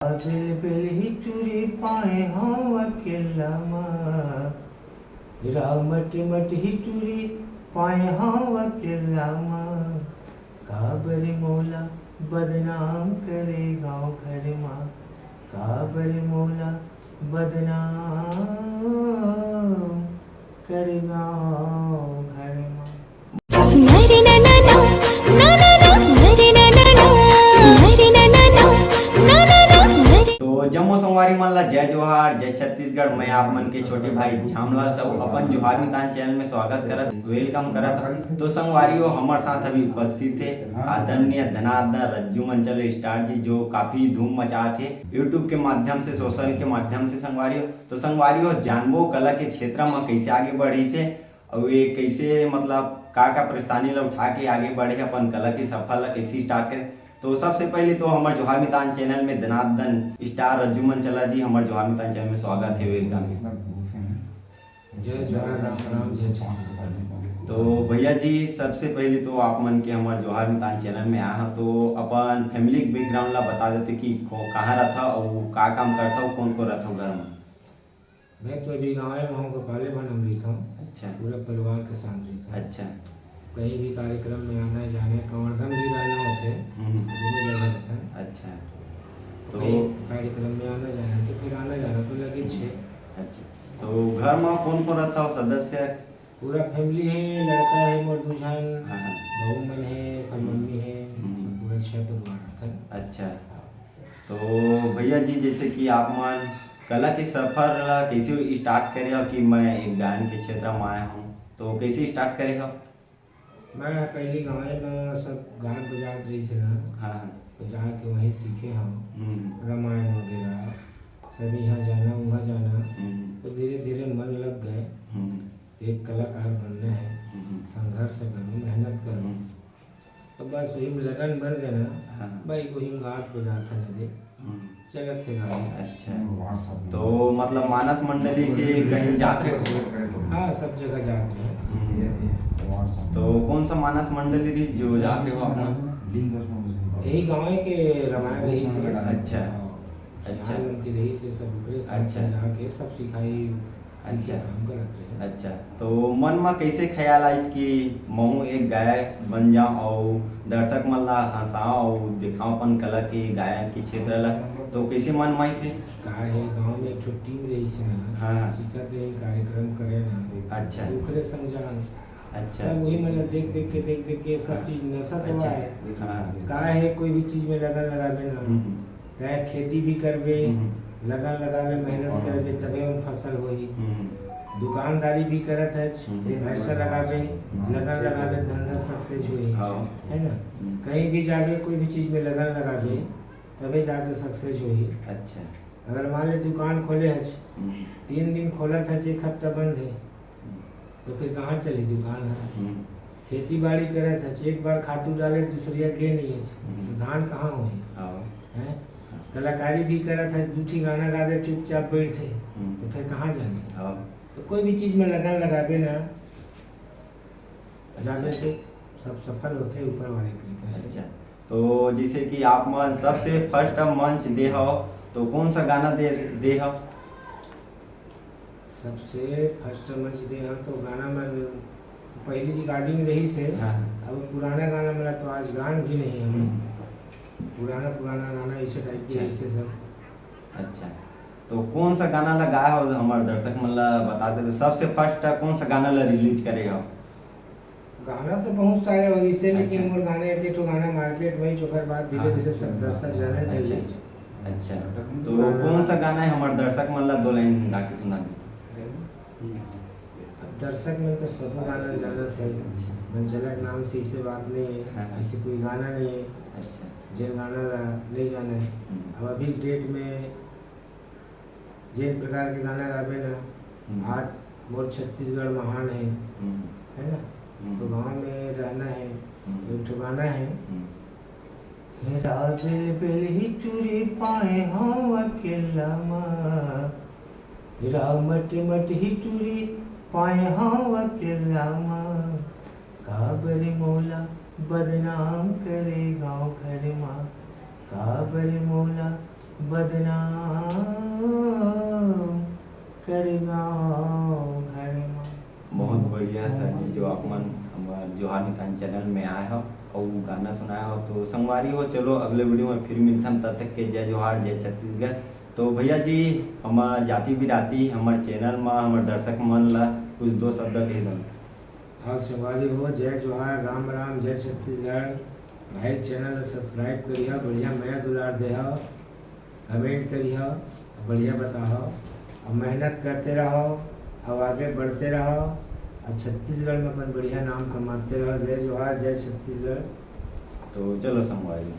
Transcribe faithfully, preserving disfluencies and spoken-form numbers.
Bill bill ही चूरी पाए हंव अकेल्ला मा, राव मट मट ही चूरी पाए हंव अकेल्ला मा। काबर मोला बदनाम करे गांव घर मा, काबर मोला बदनाम करे गांव घर मा। तो जम्मो संगवारी मन ला जय जोहार, जय छत्तीसगढ़। मैं आप मन के छोटे भाई झामला साहू अपन जोहार मितान चैनल में स्वागत करत, वेलकम करत हूँ। तो संगवारी हो, हमर साथ अभी उपस्थित है आदरणीय धनार्दन रज्जू मंचल स्टार जी, जो काफी धूम मचात है YouTube के माध्यम से, सोशल के माध्यम से संगवारी हो। तो संगवारी हो, जानबो कला के क्षेत्र में कैसे आगे बढ़िस हे, अउ ये कैसे, मतलब, का का परेशानी ला उठा के आगे बढ़े, अपन कला के सफर ला कैसे स्टार्ट करे। तो सबसे पहले तो हमर जोहार मितान चैनल में धनार्दन स्टार रज्जू मंचला जी, हमर जोहार मितान चैनल में स्वागत है, वेलकम है। जय जोहार, राम राम, जय छत्तीसगढ़। तो भैया जी, सबसे पहले तो आप मन के हमर जोहार मितान चैनल में आए हो, तो अपन फैमिली के बैकग्राउंड ला बता देते कि को-, कहाँ रहता हो, का काम करता हो, कौन को रहता हो घर में। मैं तो अभी गाँव में हूँ, गोपाले भवन में रहता हूँ। अच्छा। पूरा परिवार के साथ रहता हूँ। अच्छा। कहीं भी कार्यक्रम में आना जाना, कवर्धा में भी रहना होते, हम्म। दोनों जगह रहता है। अच्छा। तो कहीं कार्यक्रम में आना जाना, तो फिर आना जाना तो लगे छे। अच्छा। तो घर में कौन कौन रहता हो सदस्य? पूरा फैमिली है, लड़का है मोर दू झन, हाँ, हाँ। बहू मन है, ओकर हम्म। मम्मी है, हम्म। पूरा छह परिवार रहता है। अच्छा। तो भैया जी, जैसे कि आप मन कला के सफर ला कैसे स्टार्ट करे हो कि मैं एक गायन के क्षेत्र में आया हूँ, तो कैसे स्टार्ट करे हो? मैं पहली गाँव में सब गायन बजात रही से ना, हाँ, हाँ। तो जाके वहीं सीखे हम। हम्म। रामायण वगैरह, सब यहाँ जाना, वहाँ जाना। हम्म। तो धीरे-धीरे मन लग गए। हम्म। एक कलाकार बनना है, हम्म। संघर्ष करो, मेहनत करो। हम्म। तो बस वही में लगन बन गए ना, हाँ। भाई वही में गात बजात है ना दे। हम्म। चलत है गाड़ी। अच्छा। तो मतलब मानस मंडली से कहीं जात रहे हो? हाँ, सब जगह जात रहे। हम्म। तो कौन सा मानस मंडली रही जो जाते हो आप लोग? यही गाँव के रमायन रही से। अच्छा। हाँ। अच्छा। यहाँ मन के रही से सब ओकरे साथ अच्छा। जाके सब सिखाई, अच्छा। सीखे काम करत रहे। अच्छा, तो मन म कैसे ख्याल आइस कि महूँ एक गायक बन जाऊँ अउ दर्शक मन ला हँसाऊँ अउ दिखाऊँ अपन कला के गायन के क्षेत्र ला, तो कैसे मन म आइस हे? का हे, गाँव में एक ठो टीम रहिस हे ना, हाँ। सीखत रहे, कार्यक्रम करे ना, अच्छा। ओकरे संग जान। अच्छा। तब वही मन ला देख देख के, देख देख के सब हाँ। चीज नशा तो अच्छा। आए। हाँ। का हे, कोई भी चीज में लगन लगाबे ना, हम्म। चाहे खेती भी करबे, हम्म। लगन लगाबे, मेहनत हाँ। करबे, तभे ओम फसल होही। हम्म। दुकानदारी भी करत हच, हम्म। पैसा लगाबे, हम्म। लगन लगाबे, धंधा सक्सेस होही, हाँ। है ना? हम्म। कहीं भी जाबे, कोई भी चीज में लगन लगाबे, हम्म। तभे जाके सक्सेस होही। अच्छा। अगर मान ले दुकान खोले हच, हम्म। तीन दिन खोलत हच, एक हफ्ता बंद हे, हम्म। तो फिर कहाँ चली दुकान ह? हम्म। खेती बाड़ी करत हच, एक बार खातू डाले, दूसरिया गे नहीं हच, हम्म। तो धान कहाँ होही? हाँ। हैं? हाँ। कलाकारी भी करत हच, दू ठी गाना गा दे, चुपचाप बैठ थे, हम्म। तो फिर कहाँ जाने? हाँ। तो कोई भी चीज में लगन लगाबे ना, जाबे अच्छा। तो सब सफल होथे ऊपर वाले की कृपा से। अच्छा। तो जैसे कि आप मन सबसे फर्स्ट मंच दे हव, तो कौन सा गाना दे, दे हव? सबसे फर्स्ट मंच दे हव तो गाना मन पहली रिकॉर्डिंग रहिस हे। हाँ। अब पुराना गाना मन ला तो आज गान भी नहीं हम। हम्म। पुराना, पुराना गाना ऐसे टाइप के अच्छा। रहिस हे सब। अच्छा, तो कौन सा गाना ला गाए हव, हमर दर्शक मन ला बता दे, सबसे फर्स्ट कौन सा गाना ला रिलीज करे हव? गाना तो बहुत सारे होइस हे, लेकिन अच्छा। मोर गाने एक ठो गाना मार्केट में ही, ओकर बाद धीरे हाँ। धीरे सब दर्शक जाने अच्छा। लगे। अच्छा, तो गाना कौन सा गाना हे, हमर दर्शक मन ला दो लाइन गा के सुना दे। अब दर्शक मन तो सबो गाना जानत हे, अच्छा। मंचला के नाम से ऐसे बात नहीं है, हाँ। ऐसे कोई गाना नहीं है, अच्छा। जेन गाना ला नहीं जाने। हम्म। अब अभी डेट में जेन प्रकार के गाना गाबे ना, हम्म। आज मोर छत्तीसगढ़ महान है, हम्म। है ना? हम्म। तो गाँव में रहना है, हम्म। तो एक ठो गाना है। हम्म। हे राव बिल बिल ही चूरी पाए हंव अकेल्ला मा, राव मट मट ही चूरी पाए हंव अकेल्ला मा, काबर मोला बदनाम करे गाँव घर मा, काबर मोला बदनाम कर गाँव घर मा। बहुत बढ़िया सर जी, जो आप मन हमर जोहार नितान चैनल में आए हो और गाना सुनाए हो। तो संगवारी हो, चलो अगले वीडियो में फिर मिलथन, तब तक के जय जोहार, जय छत्तीसगढ़। तो भैया जी, हमर जाति बिराती, हमर चैनल मा, हमर दर्शक मन ला कुछ दो शब्द कह दो। हाँ संगवारी हो, जय जोहार, राम राम, जय छत्तीसगढ़। भाई चैनल ला सब्सक्राइब करिहा, बढ़िया मया दुलार देहा, कमेंट करिहा, बढ़िया बताहा, और मेहनत करते रहो, और आगे बढ़ते रहो, और छत्तीसगढ़ में अपन बढ़िया नाम कमाते रहो। जय जोहार, जय छत्तीसगढ़। तो चलो संगवारी।